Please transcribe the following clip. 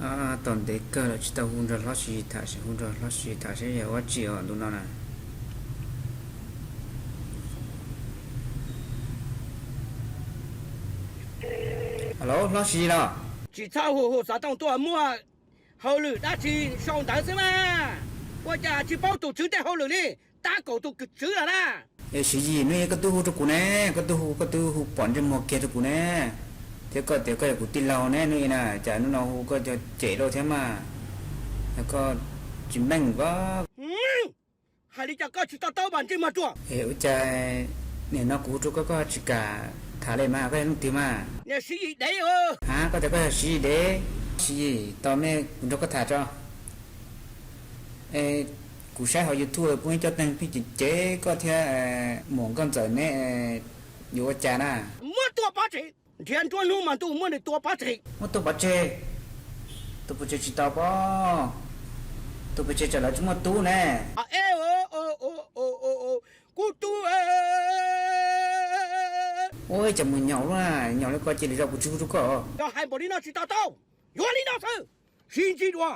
Tos ntev kawg lawm tsis tau hu nrog Hlob Siv tham, hu nrog Hlob Siv tham seb yog ua tsi os ntu no na. Alo, Hlob Siv los? Tsis txhob hu hu xov tooj tuaj, muaj hauj lwm dab tsi sau ntawv xwb mas. Ua cas tsis paub tus tswv tej hauj lwm li? Tab kaum tus kws tswv lawm na. Es Siv Yis, hnub i koj twb hu rau kuv ne, koj twb hu, koj twb hu pom ntsej muag kiag rau kuv ne, thiab koj tias koj yog kuv tij laug ne, hnub i na cas hnub no hu koj cem lauj thiab mas, yog koj tsis meej ko. Hais li cas koj tsis to taub mas ntsej muag ruam? Es ua cas nim no kuv hu rau koj koj tsis kam tham li mas, koj yog leej twg mas? Niam Siv Yis dev. Ha, koj tias koj yog Siv Yis dev? Siv Yis, tos mej kuv nrog koj tham tso. Kuv saib hauv YouTube pheej coj teeg pheej cem cem koj thiab muam nkauj ntxawm neb, yuav ua cas na? Muab tua pov tseg, nrhiav nruab hnub mas ntuj muab nws tua pov tseg. Muab tua pov tseg? Tua pov tseg tsis tau pob, tua pov tseg tsam lawv tsis muaj tub ne. Kuv tub. Ua cas mus nyaum lub, nyaum li ko cia li zoo kuv tsis hu rau koj. Yog hais npaum li no tsis to taub, yuav li no xwb, sib ntsib dua.